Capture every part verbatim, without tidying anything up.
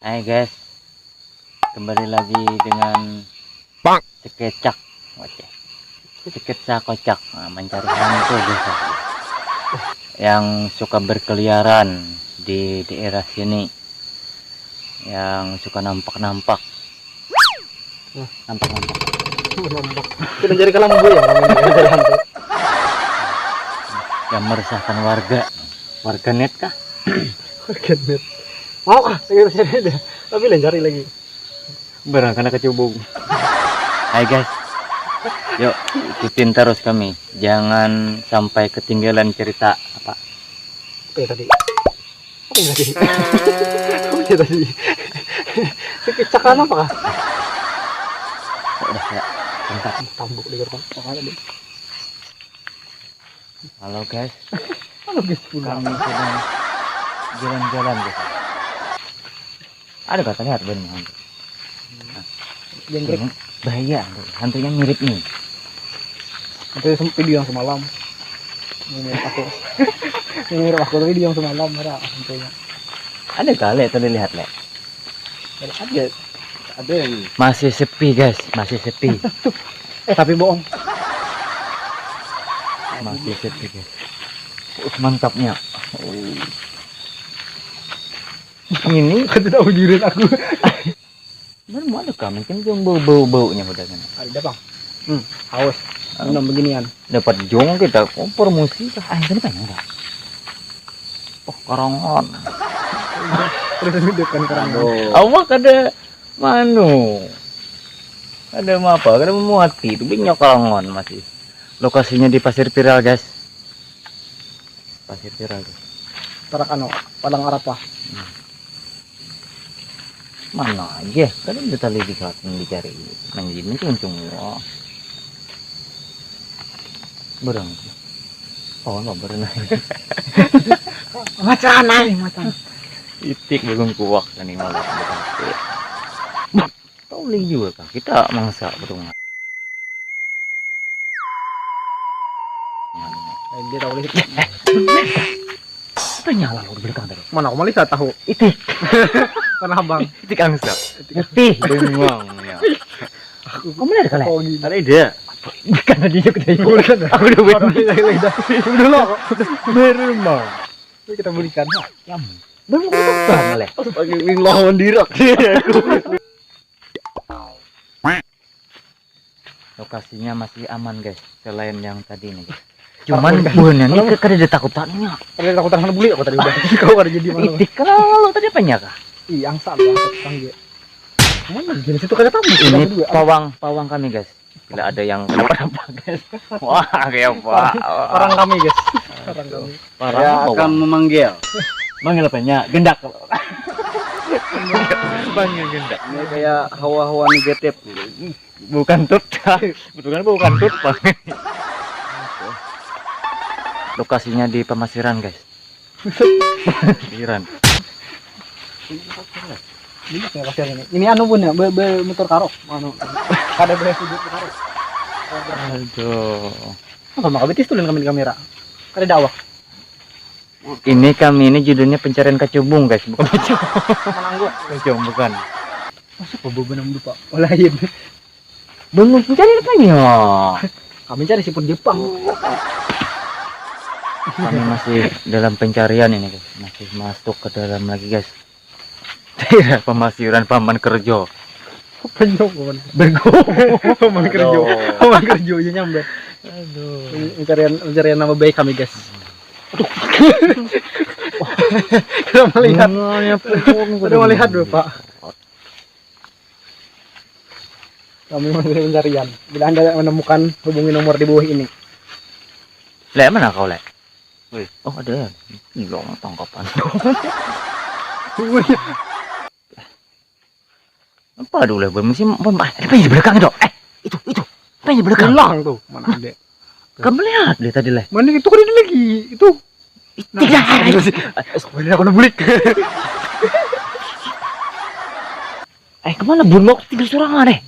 Hai guys, kembali lagi dengan Bang. Sekecak, oke. Sekecak kocak, nah, mencari hantu biasa. Yang suka berkeliaran di daerah sini, yang suka nampak-nampak. Nah, nampak-nampak. Nampak. Kita cari kalam gue ya, yang mencari hantu. Yang meresahkan warga. Warga net kah? Warga net. Mau kah? Kita cari deh. Tapi lain cari lagi. Barang kena kecubung. Hai guys. Yuk, ikutin terus kami. Jangan sampai ketinggalan cerita apa? Apa ya tadi? Apa ya tadi? Apa ya tadi? Sekecak apa kah? Udah ya. Bentar. Tambuk di gerbang. Apa tadi? Halo guys. Halo guys, pulang. Kami sedang jalan-jalan guys. Ada kata lihat benar. Jengkrik. Ini bahaya, hantunya mirip nih. Itu sem- video yang semalam. Ini mirip aku. Ini mirip aku tapi video yang semalam ada hantunya. Ada kali itu dilihat le. Ada ada ada yang Masih sepi guys, masih sepi. Eh tapi bohong. Masih sepi guys. Uh, mantapnya. Oh. Ini kan tidak ujurin aku. Mana mau ada kah? Mungkin jong bau bau baunya udah kan. Ada bang. Hmm, haus. Minum beginian. Dapat jong kita, oh, promosi kah? Ah, ini banyak enggak? Oh, karangan. Terus depan karangan. Aduh. Awak ada manu. Ada apa? Ada memuati itu banyak karangan masih. Lokasinya di Pasir Viral guys. Pasir Viral guys. Parak anu, Padang Arafah. Mana aja? Kan udah tali di kawasan dicari. Nang gini tuh uncung wah. Barang. Oh, nggak pernah. Macan ai, macan. Itik belum kuak tadi malam. Tahu juga kah kita mangsa berungan. Dia tahu lihat. Apa nyala lo di belakang tadi? Mana aku melihat tahu. Itik. Pernah bang. Itik angsa. Putih dan uang ya. Aku kamu lihat kali? Oh, gini. Ada ide. Bukan tadi juga tadi. Bukan. Aku udah wet. Udah lo. Baru mau. Ini kita belikan. Ya. Belum kita kan oleh. Pakai wing lawan dirak. Lokasinya masih aman guys, selain yang tadi nih guys. Cuman buhannya ini ke kada ada takutannya. Kada ada takutan sama buli aku tadi udah. Kau kada jadi malu. Itik kalau tadi apa nya kah? Ih, angsa angsa tangga. Mana gini situ kada tahu. Ini pawang pawang kami guys. Bila ada yang kenapa-napa guys. Wah, kayak apa? Orang kami guys. Orang kami. Parah. Saya akan memanggil. Manggil apa nya? Gendak. Panggil gendak. Ini kayak hawa-hawa negatif. Bukan tut. Betul kan bukan tut, Pak. Lokasinya di Pamasiran, guys. Pamasiran. Ini apa ya kasihan ini? Ini anu pun ya, be, be motor karo. Anu. Kada boleh sudut karo. Aduh. Apa maka betis tulen kami di kamera? Kada ada awak. Ini kami ini judulnya pencarian kacubung guys, bukan kacubung. Menangguk. Kacubung bukan. Masa apa bebenam lupa? Oh lain. Belum mencari apanya? Kami cari siput Jepang. Kami masih dalam pencarian ini guys, masih masuk ke dalam lagi guys. Daerah Pamasiran Paman Kerjo. Penyok paman. Bego. Paman Kerjo. Paman Kerjo aja nyambat. Aduh. Pencarian pencarian nama baik kami guys. Aduh. Kita melihat. Kita melihat dulu pak. Kami masih pencarian. Bila anda menemukan hubungi nomor di bawah ini. Lek mana kau lek? Wih. Oh ada ya. Gila tangkapan. Apa ada ulah bermusim apa apa apa yang di belakang itu? Eh itu itu apa yang di belakang? Hilang tuh mana ada. Kamu lihat deh tadi leh. Mana itu kan ada lagi itu. Tidak. Mana aku bulik. Eh kemana burmok tidur seorang mana?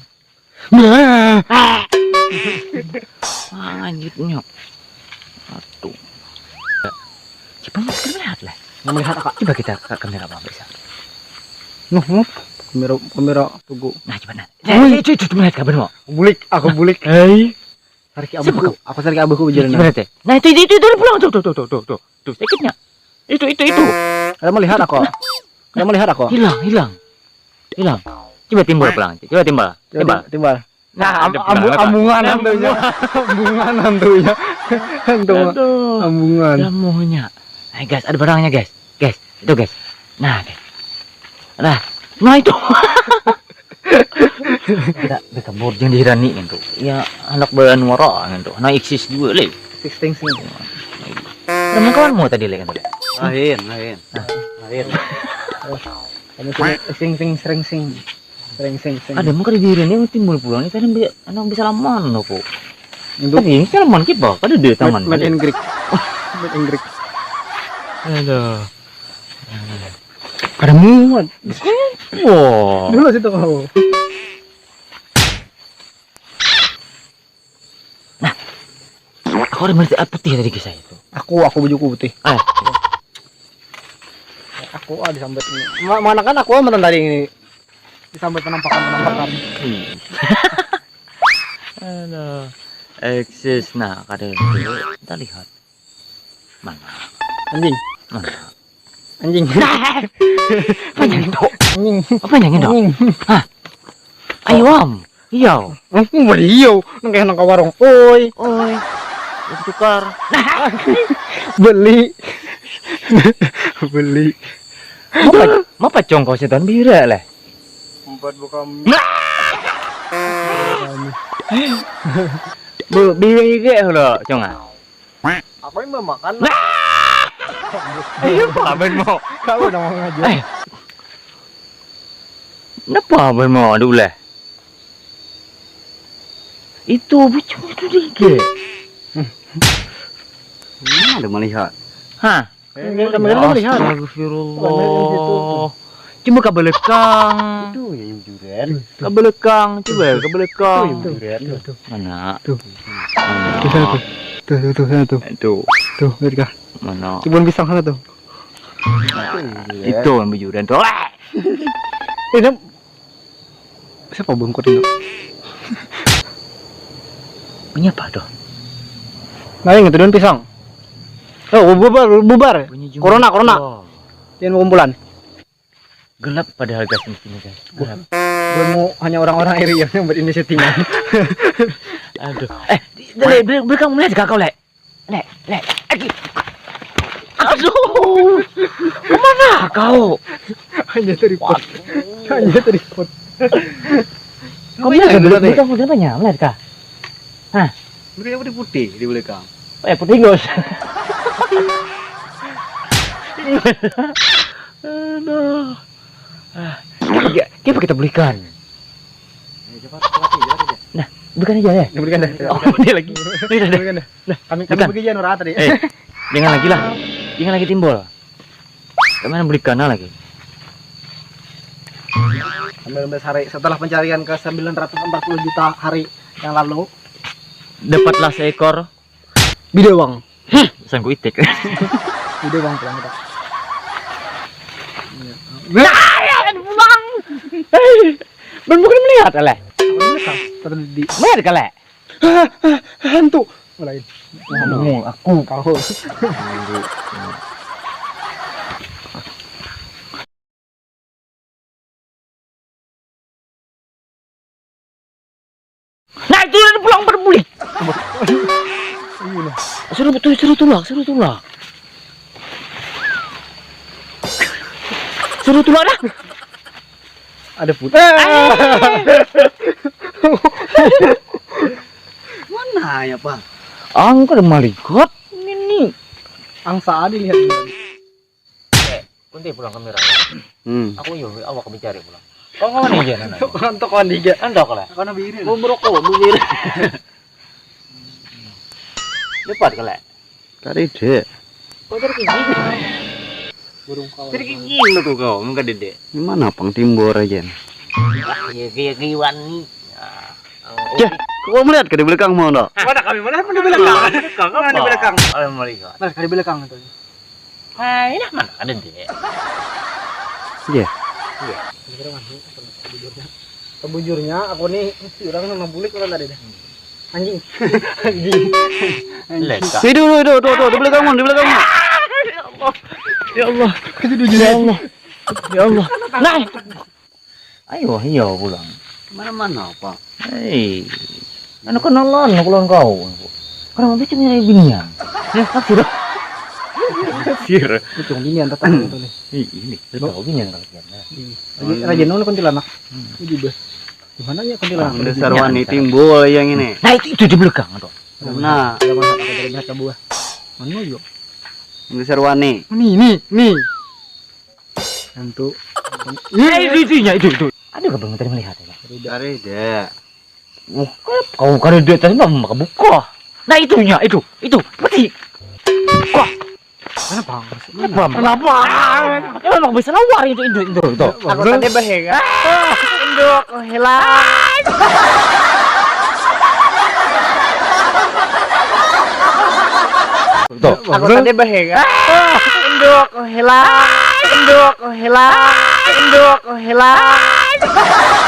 Nah. Lanjutnya. Aduh. Coba kita melihat lah. Melihat apa? Coba kita ke kamera apa bisa. Nuh, nuh. Kamera, kamera tugu. Nah, coba nah. Nah, itu itu melihat kabar mau. Bulik, aku bulik. Hei. Sarki abuku. Aku sarki abuku bujur. Coba teh. Nah, itu itu itu pulang tuh tuh tuh tuh tuh tuh. Tuh, sakitnya. Itu itu itu. Ada melihat aku. Ada melihat aku. Hilang, hilang. Hilang. Coba timbul pulang. Coba timbul. Timbul. Timbul. Nah, am ambungan hantunya. Ambungan hantunya. Hantu ambungan. Damuhnya. Nah, guys, ada barangnya, guys. Guys, itu, guys. Nah, guys. Nah, nah itu. Ada dikebur jeung dihirani gitu. Ya, anak bahan wara gitu. Nah, eksis juga leh. Sixteen sih. Kamu kawan mau tadi leh gitu. Lain, lain. Lain. Kamu sing sing sering sing. Rengseng seng. Ada muka di diri ini timbul pulang ini tadi anak bisa laman loh kok. Tapi ini kan laman kita kada di tangan. Main Inggris. Main Inggris. Aduh. Kada muat. Wah. Dulu situ kau. Nah, aku ada melihat putih tadi kisah itu. Aku, aku bujuku putih. Ah. Aku ah disambat ini. Ma mana kan aku ah menentang ini. Disambat penampakan penampakan. Aduh. Eksis nah kada itu. Kita lihat. Mana? Anjing. Mana? Anjing. Anjing itu. Anjing. Apa yang itu? Hah? Ayam. Iya. Aku beli yo, nang kayak nang ke warung. Oi. Oi. Tukar. Beli. Beli. Mapa, mapa congkos itu bira leh. Empat bukan. Bu, bira ige lo, conga. Aku yang memakan. Iya, apa ben mau? Kau udah mau ngajar. Eh. Kenapa ben mau ada ulah? Itu bucung itu dike. Mana ada melihat? Hah? Kamera melihat. Astagfirullah. Coba ke belakang. Itu yang juran. Ke belakang, coba ke belakang. Itu yang juran. Mana? Tuh. Tuh sana tuh. Tuh tuh tuh sana tuh. Itu. Tuh, lihat kah? Mana? Kebun pisang sana tuh. Itu yang bujuran tuh. Ini siapa bungkut itu? Ini apa tuh? Nah, yang itu daun pisang. Oh, bubar, bubar. Corona, corona. Jangan kumpulan. Gelap padahal guys di sini guys. Gelap. Gue mau hanya orang-orang iri yang buat ini settingan. Aduh. Eh, dari belakang mulai kau lek. Lek, lek. Lagi. Aduh. Kemana kau? Hanya teripot. Hanya teripot. Kamu lihat belakang, belakang, belakang, melihat kah? Hah? Mereka putih putih di belakang. Eh, putih gos. Aduh. Ah, ya, kita belikan. Nah, bukan aja ya. Bukan dah. Oh, dia lagi. Ini dah. Bukan dah. Nah, kami kami bagi aja nurah tadi. Eh, jangan lagi lah. Jangan lagi timbul. Kami belikan lagi. Sambil sambil hari setelah pencarian ke sembilan ratus empat puluh juta hari yang lalu dapatlah seekor bidawang. Sangku itik. Bidawang pulang kita. Nah, pulang. Ben bukan melihat ale. Tadi di melihat kale. Hantu. Lain. Ngomong aku. Kau. Nah itu udah pulang berbulik. Suruh betul suruh tulak suruh tulak. Suruh tulak dah. Ada pun. Mana ya pak? Angka ada malikat ini. Angsa ada lihat. Kunti pulang kamera. Hmm. Aku yo awak kami cari pulang. Kau kawan aja nana. Kau kawan tuh kawan diga. Antok lah. Kau nabi ini. Mau merokok mau biri. Cepat kele. Kari dek. Kau cari gigi. Burung kau. Cari gigi lo tuh kau, muka dede. Gimana pang timbor aja? Iya iya kiwan nih. Cek, kau melihat ke di belakang mau dok? Mana kami mana pun di belakang. Kau mana di belakang? Alhamdulillah. Nah, kali belakang itu. Hai, nah mana ada dek? Iya. Iya. Bujurnya, aku nih orang sama bulik orang tadi dah. Anjing. Leka. Itu, itu, itu, itu, itu, di belakangmu, di belakangmu. Ya Allah. Ya Allah. Itu dujur ya Allah. Ya Allah. Nah. Ayo, iya pulang. Mana-mana apa? Hei. Anu kenalan aku lawan kau. Karena bikin nyari binian. Hah, sudah. Sir. Itu binian tetap itu nih. Ih, ini. Tahu binian kalau kian. Iya. Raja nol kuntilanak. Ini juga. Gimana ya kuntilanak? Ada sarwani timbul yang ini. Nah, itu itu di belakang tuh. Nah, ada mana ada berita buah. Mana yuk? Ini sarwani. Ini ini ini. Tentu. Iya, itu itunya itu itu. Ada ke belum tadi melihat ya? Ada. Buka. Kau kada duit tadi mah maka buka. Nah, itunya itu. Itu. Mati. Kok? Kenapa? Kenapa? Kenapa? Ya memang bisa nawar itu itu itu itu. Aku tadi bahega. Induk hilang. Tuh. Aku tadi bahega. Induk hilang. Induk hilang. Induk hilang.